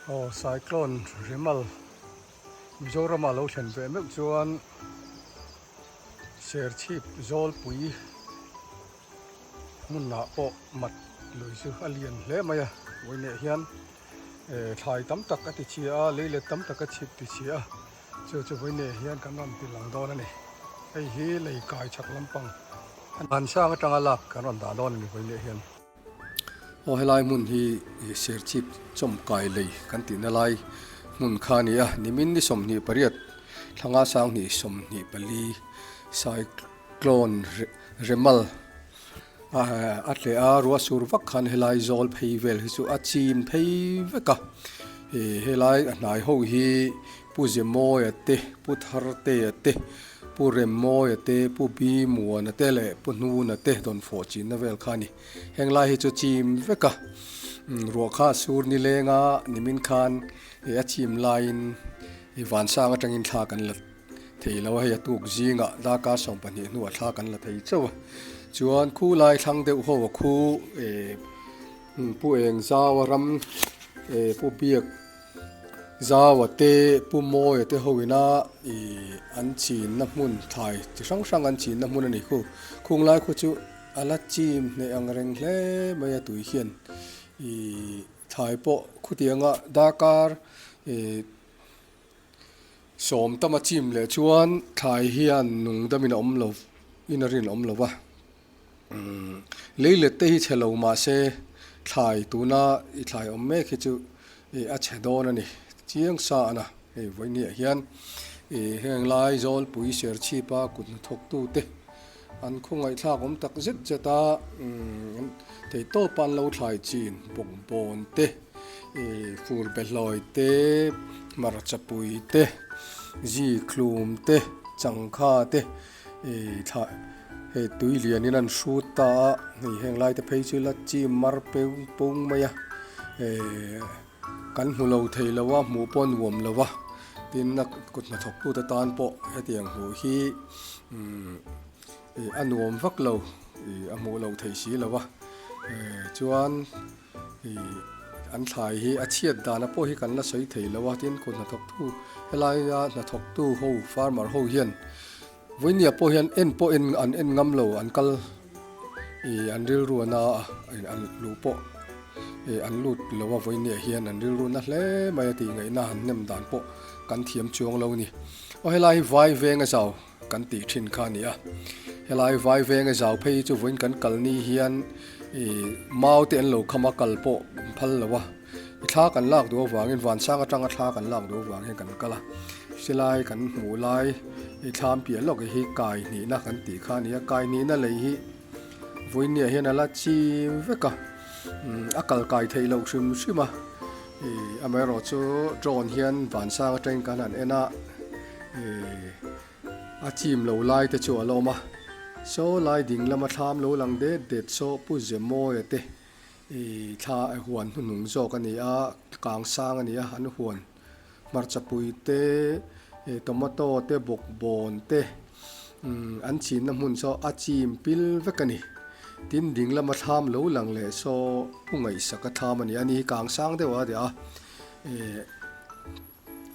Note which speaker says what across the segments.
Speaker 1: Aw Cyclone Remal Mizorama lo thlen ve meuh chuan Serchhip Zawlpui hmunah pawh mat lui chu a lian hle mai a, vawiinah hian thlai tam tak a ti chhia a, leilet tam tak a chhip ti chhia a, chu chu vawiinah hian kan rawn ti lang dawn a ni. Hei hi lei kai chhak lampang Vansang atanga lak kan rawn dah dawn a ni vawiinah hian. Aw helai hmun hi Serchhip chawmkai lei kan tihna lai hmun kha a ni a, nimin ni 28 thlanga 2024 cyclone Remal a tleh a, ruah sur vak khan helai zawl phei vel hi chu a chim phei vek a, helai a hnai ho hi Pu Zemawia te, Pu Thartea te, Pu Remmawia te, Pu Bimuana te leh Pu Hnuna te dawn fawh chinna vel kha a ni. Heng lai hi chu chim vek a, ruah kha a sur ni leng a, nimin khan a chim laiin vansang atangin thla kan la thei lo a, hei a tuk zingah darkar 12 hnuah thla kan la thei chauh a. Chuan khu lai thlang deuh ho a khu Pu Engzau a ram Pu Biak Zaua te, Pu Mawia te ho ina ih an chinna hmun thlai chi hrang hrang an chinna hmun a ni khu. Khung lai khu chu a la chim hneh ang reng hle mai a tui hian ih thlai pawh khutianga darkar ih sawm tama chim leh chuan thlai hian nung damin a awm lo in a rinawm lo va. Leilet te hi chhe lo mahse thlai tuna i thlai awm mek hi chu ih a chhe dawn a ni chiang sa a na hei vawinia hian ih heng lai Zawlpui Serchhipa kut hnathawk tu te an khawngaihthlak awm tak zet zet a theihtawpa an lo thlai chin bawkbawn te ih fur behlawi te hmarchapui te zikhlum te changkha te. Ih thla hei tui lianin an hrut ta a, hei heng lai te phei chu la chim mar peng pung mai a, eh kan hmu lo thei lo a, hmuh pawh a nuam lo a, tin a kut hnathawk tute tan pawh hetiang hmuh hi umm ih a nuam vak lo ih a hmuh loh theih si lo a, eh chuan ih an thlai hi a chhiat dana pawh hi kan la sawi thei lo a, tin kut hnathawk tu helaia hnathawk tu ho farmer ho hian Vawinia pawh hian en pawh en an en ngam lo an kal ih an rilru a na a an luh pawh ih an lut lo a vawinia hian an rilru na hle mai a tih ngaihna han hnem dan pawh kan thiam chuang lo a ni. Aw helai hi vai veng a zau kan tih thin kha a ni a, helai vai veng a zau phei hi chu vawiin kan kal ni hian ih mau te an lo kham a kal pawh an phal lo a, i thla kan lak duh avangin vansang atanga thla kan lak duh avang hian kan kal a, silai kan hmuh lai i thlam piah lawk hi kai hnihna kan tih kha a ni a, kai hnihna lei hi vawinia hian a la chim vek a, a kal kai theih loh hrim hrim a, ih amaherawh chu drone hian vansang atangin kan han en a, ih a chim lo lai te chu a la awm a, saw lai ding lama thlam lo lang det det saw Pu Zemawia te I thla huan hnuhnung zawk a ni a, kang sang a ni a, an huan hmarcha pui te, tomato te, bawkbawn te an chinna hmun saw a chim pil vek a ni. Tin, ding lama thlam lo lang leh saw pu ngaihsak a thlam a ni a, ni hi kang sang deuh a nia a,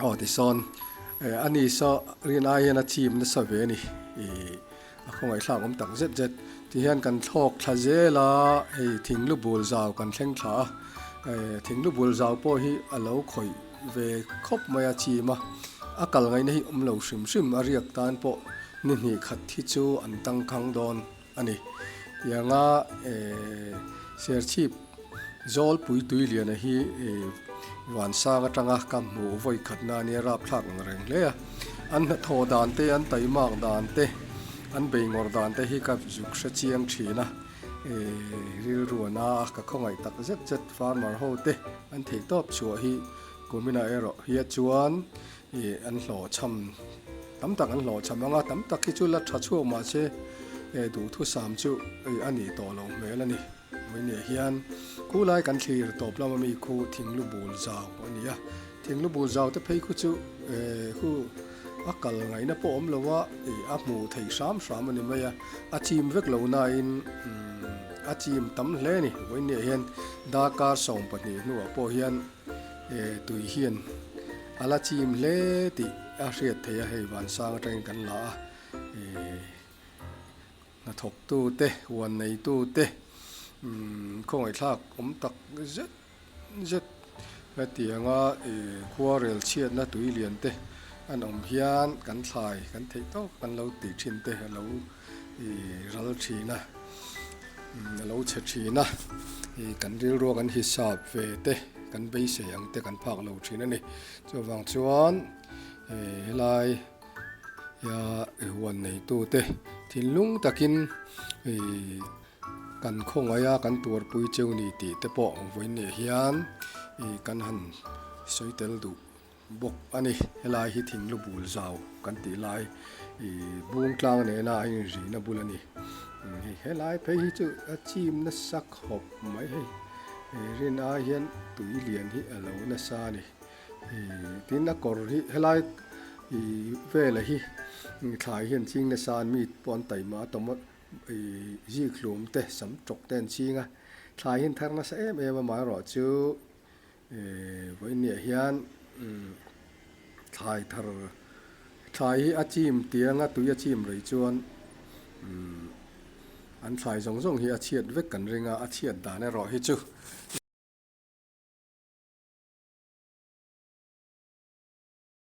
Speaker 1: Aw tisawn a ni saw rin ai hian a chim nasa ve a ni ih a khawngaihthlak awm tak zet zet ti hian kan thlawk thla zel a hei thing lu bul zau kan thleng thla a eh thing lu bul zau pawh hi a lo khawih ve khawp mai a chim a a kal ngaihna hi awm lo hrim hrim a riak tan pawh ni hnih khat hi chu an tangkhang dawn a ni tianga eh Serchhip Zawlpui Tuiliana hi Vansang atanga ka hmuh vawi khatna a nia rapthlak ang reng hle a. An hnathawh dan te, an taimak dan te, an beingawr dan te hi ka zuk hre chiang thin a. Rilruana ka khawngaih tak zet zet farmer ho te an theih tawp chhuah hi kuminah erawh hian chuan an hlawhchham tam tak an hlawhchham ang a, tam tak hi chu la tha chhuak mahse duhthusam chu a nih tawh loh hmel a ni. Vawinia hian khu lai kan thlir tawp lama mi khu thinglu bul zau a ni a, thinglu bul zau te phei khu chu khu a kal ngaihna pawh awm lo a, a hmuh theih hram hram a ni mai a, a chim vek lo nain a chim tam hle a ni. Vawinia hian darkar 12 hnuah pawh hian. Tui hian a la chim hle tih a hriat theih a, hei vansang atangin kan la a, hnathawktu te, huan neitu te khawngaihthlak awm tak zet zet hetianga khuarel chhiatna tui lian te an awm hian kan thlai kan theih tawk kan lo tih thin te a lo ral thin a, a lo chhe thin a, kan rilrua kan hisap ve te kan beisei ang te kan phak lo thin a ni. Chuvang chuan helai huan neitu te thinlung takin kan khawngaih a kan tuarpui cheu ni tih te pawh vawiin hian kan han sawi tel duh. Bawk a ni. Helai hi thing lu bul zau kan tih lai ih bung tlang nena a inrihna bul a ni. Hei helai phei hi chu a chim nasa khawp mai hei. Rin ai hian tui lian hi a lo nasa a ni. Ih tin a kawr hi helai ih vela hi thlai hian ching nasa an mi pawh an taima a tawm a ih zik hlum te sam tawk te an ching a thlai hian thar nasa em em a amaherawhchu. Vawiinniah hian thlai thar thlai hi a chim tianga tui a chim rei chuan an thlai zawng zawng hi a chhiat vek kan ring a, a chhiat dan erawh hi chu.